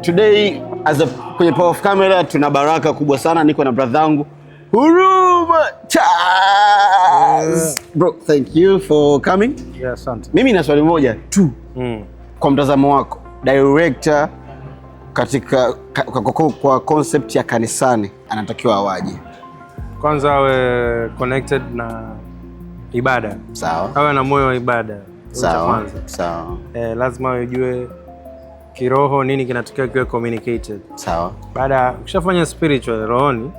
Today as a kwenye Power of Camera tuna baraka kubwa sana, niko na brother yangu Huruma Charles. Bro, thank you for coming. Yeah, asante. Mimi na swali moja tu. Kwa mtazamo wako, director katika kwa concept ya kanisani anatakiwa awaje? Kwanza awe connected na ibada. Awe na moyo wa ibada. Cha kwanza. Lazima ujue kiroho nini kinatakiwa kiwe communicated. Baada ukishafanya spiritual rohoni,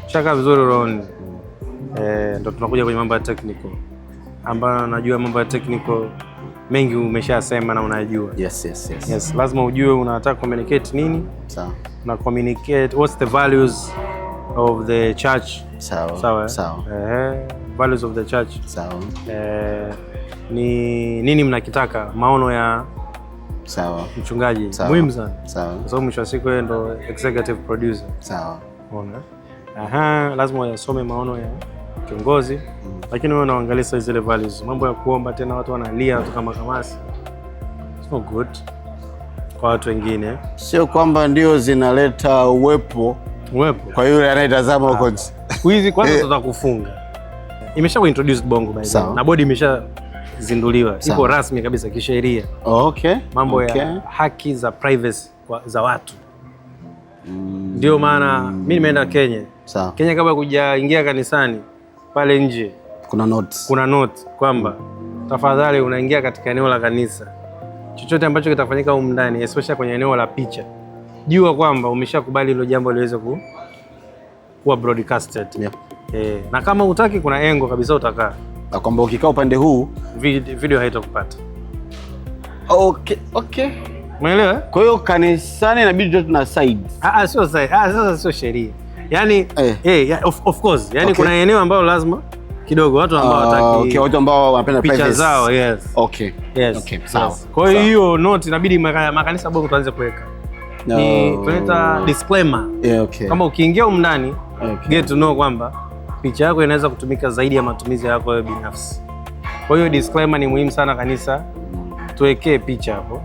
ukishakaa vizuri rohoni, ndo tunakuja kwenye mambo ya technical, ambayo najua mambo ya technical mengi umeshasema na unajua. Yes. Yes, lazima ujue unataka communicate nini, na communicate what's the values of the church. Sawa, eh? Sawa. Values of the church. Ni nini mnakitaka, maono ya mchungaji. Muhimu sana. Kwa sababu mwisho wa siku yeye ndo executive producer. Unaona? Aha, lazima uyasome maono ya kiongozi. Lakini wewe unaangalia sasa zile values. Mambo ya kuomba tena watu wanalia watu kama kamasi. It's not good kwa watu wengine. Sio kwamba ndio zinaleta uwepo Uwepo. kwa yule anayetazama huko nje. Siku hizi kwanza tutakufunga. Imesha introduced Bongo by the way. Na bodi imeshazinduliwa. Ipo rasmi kabisa kisheria. Mambo ya haki za privacy za watu. Ndio maana mimi nimeenda Kenya. Kenya kabla kujaingia kanisani pale nje Kuna notes. Kuna note kwamba tafadhali unaingia katika eneo la kanisa, chochote ambacho kitafanyika humu ndani, especially kwenye eneo la picha, jua kwamba umeshakubali hilo jambo liweze kuwa broadcasted. Na kama hutaki, kuna engo kabisa utakaa. Na kwamba ukikaa upande huu Video haitakupata. Umeelewa? Kwa hiyo kanisani inabidi tuwe tuna sides. Ah, ah, sio sasa. Ah, sasa sio sheria. Yaani yeah, of course. Yaani kuna eneo ambalo lazima kidogo watu ambao hawataki Okay, watu ambao wanapenda picha privacy. zao, yes. Yes. Okay, sawa. Yes. Kwa hiyo hiyo note inabidi makanisa Bongo tuanze kuweka. No. Ni tunaita disclaimer. Kama ukiingia humu ndani, get to know kwamba picha yako inaweza kutumika zaidi ya matumizi yako wewe binafsi. Kwa hiyo disclaimer ni muhimu sana kanisa tuwekee picha hapo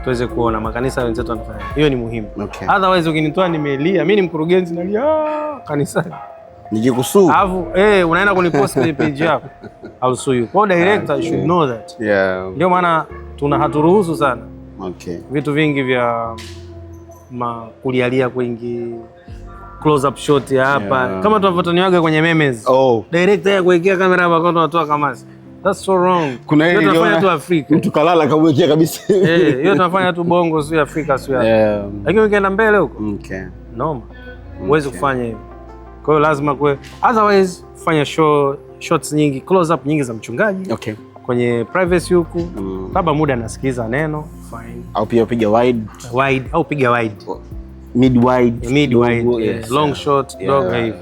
tuweze kuona makanisa wenzetu wanafanya. Hiyo ni muhimu. Otherwise ukinitoa nimelia, mimi ni mkurugenzi nalia, "Ah," kanisani. Nikikusue. Alafu unaenda kunipost kwenye page yako. I'll sue you. Kwa hiyo director should know that. Ndio maana tuna haturuhusu sana vitu vingi vya kulialia kwingi, close up shot ya hapa kama tunavyotaniwaga kwenye memes. Director ya kuwekea kamera hapa kwa tunatoa kamasi. That's so wrong. Kuna ile Hiyo tunafanya niliona tu Afrika. mtu kalala kamwekea kabisa. Eh, hiyo tunafanya tu Bongo, sio Afrika, sio hapa. Lakini ukienda mbele huko noma. Huwezi kufanya hivyo. Kwa hiyo lazima kuwe, otherwise fanya show shots nyingi, close up nyingi za mchungaji kwenye privacy huku. Labda muda anasikiliza neno, fine. Au pia upige wide, Wide au piga wide. Mid wide, Mid wide, kidogo, yeah. Long shot, kidogo hivi.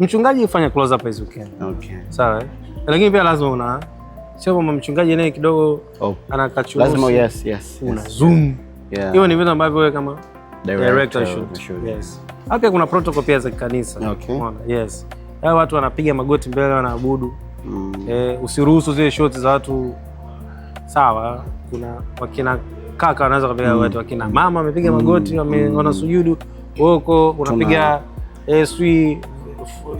Mchungaji fanya close up as you can. Sawa, eh? Lakini pia lazima una sio kwamba mchungaji naye kidogo anakachurusi. Lazima yes. Una zoom. Hiyo ni vitu ambavyo wewe kama Director director should. should. Yes. Hata kuna protocol pia za kanisa. Umeona? Yes. Hao watu wanapiga magoti mbele wanaabudu. Usiruhusu zile shots za watu, sawa, kuna wakina kaka wanaweza kupiga magoti, wakina mama wamepiga magoti, wanasujudu. Wewe uko unapiga sui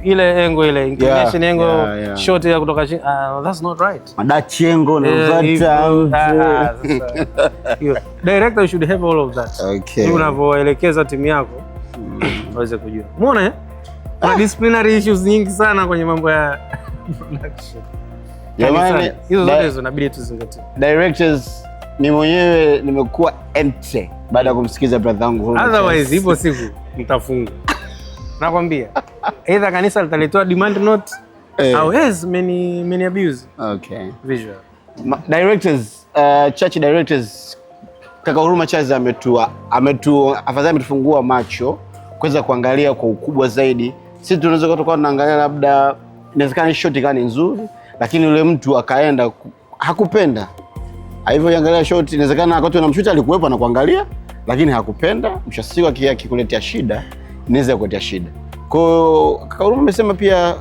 ile angle, ile inclination angle shot ya kutoka chini. Ah, that's not right. Madachi angle na Hivyo, uvata. sasa, hiyo. Director should have all of that. Ili unavyoelekeza timu yako waweze kujua. Umeona, eh? Kuna disciplinary issues nyingi sana kwenye mambo ya production. Jamani, Kanisani. Hizo zote hizo inabidi tuzingatie. Directors, ni mwenyewe nimekuwa empty baada ya kumsikiza brother yangu Huruma Otherwise Charles. ipo siku mtafunga. Nakwambia. Either kanisa litaletoa demand note au yes, many many abuse visual. Directors, church directors, kaka Huruma Charles ametu afadhali ametufungua macho kuweza kuangalia kwa ukubwa zaidi. Sisi tunaweza kuwa tunaangalia labda inawezekana shot ikawa ni nzuri, lakini yule mtu akaenda hakupenda. Alivyoangalia shot, inawezekana wakati unamshoot alikuwepo na kuangalia, lakini hakupenda. Mwisho wa siku akikuletea shida, inaweza kukuletea shida. Kwa hiyo kaka Huruma amesema pia,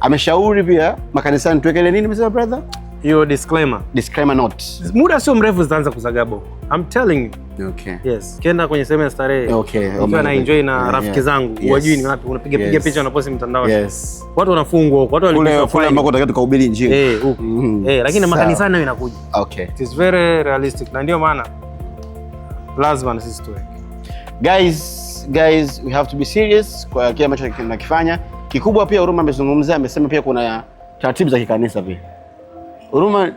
ameshauri pia makanisani tuweke ile nini, amesema brother? Hiyo disclaimer. Disclaimer note. Muda sio mrefu zitaanza kuzagaa Bongo. I'm telling you. Okay. Yes. Kienda kwenye sehemu ya starehe. Okay. Nikiwa na enjoy na rafiki zangu, wajui ni wapi, unapiga piga picha unaposti mtandaoni. Yes. Watu wanafungwa huko, watu walipishwa kule ambako unataka tukahubiri Injili. Eh, huko. Eh, lakini makanisani nayo inakuja. Okay. It is very realistic na ndio maana lazima na sisi tuweke. Guys, we have to be serious kwa kile ambacho tunakifanya. Kikubwa pia Huruma amezungumzia, amesema pia kuna taratibu za kikanisa pia. Huruma,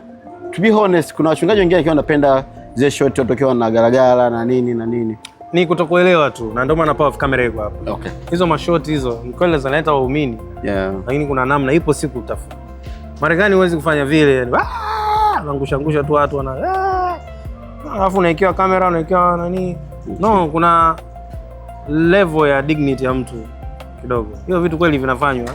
to be honest, kuna wachungaji wengine wakiwa wanapenda zile shot watu wakiwa na garagara na nini na nini. Ni kutokuelewa tu, na ndio maana power of camera iko hapa. Okay. Hizo mashoti hizo ni kweli zinaleta waumini. Yeah. Lakini kuna namna, ipo siku utafuta. Marekani huwezi kufanya vile, yani unaangusha angusha tu watu wana alafu unaikiwa kamera, unaikiwa nani. Okay. No, kuna level ya dignity ya mtu kidogo. Hiyo vitu kweli vinafanywa.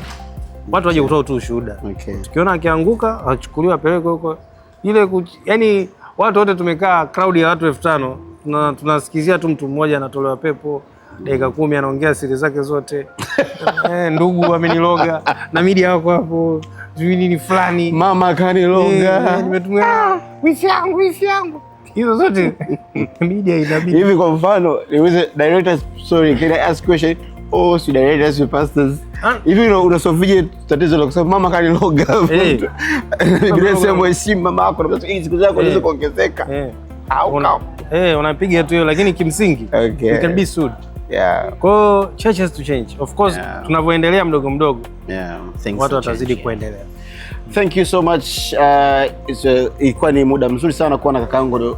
Watu waje kutoa tu ushuhuda. Okay. Tukiona akianguka, achukuliwe apelekwe huko. Ile yani watu wote tumekaa crowd ya watu 5000, tunasikizia tu mtu mmoja anatolewa pepo dakika 10 anaongea siri zake zote. Ndugu ameniloga na media wako hapo, sijui nini fulani. Mama kaniloga. Nimetumia wifi yangu, wifi yangu. Hizo zote media inabidi. Hivi kwa mfano, niulize directors, sorry, can I ask question? Oh, si directors, si pastors. Hivi unasofije tatizo la kusema mama kaniloga? Biblia inasema heshimu mama yako na ili siku zako ziweze kuongezeka. Unapiga tu hiyo, lakini kimsingi okay, you can be sued. Yeah. Kwa church has to change. Of course, tunavyoendelea mdogo mdogo, watu watazidi kuendelea. Thank you so much. Ilikuwa ni muda mzuri sana kuwa na kakaangu,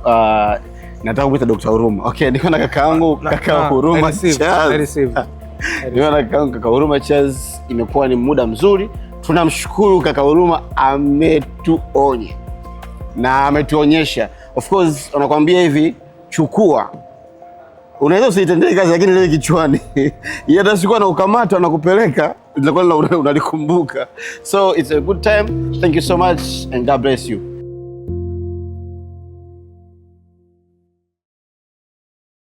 nataka kuita Dr. Huruma. Okay, niko na kakaangu kaka Huruma Charles. Niko na kakaangu kaka Huruma Charles. Imekuwa ni muda mzuri. Tunamshukuru kaka Huruma, ametuonya na ametuonyesha. Of course, wanakuambia hivi, chukua. Unaweza usitendee kazi lakini ile kichwani. Yeye hata siku anakukamata na kupeleka, utakuwa unalikumbuka. So it's a good time. Thank you so much and God bless you.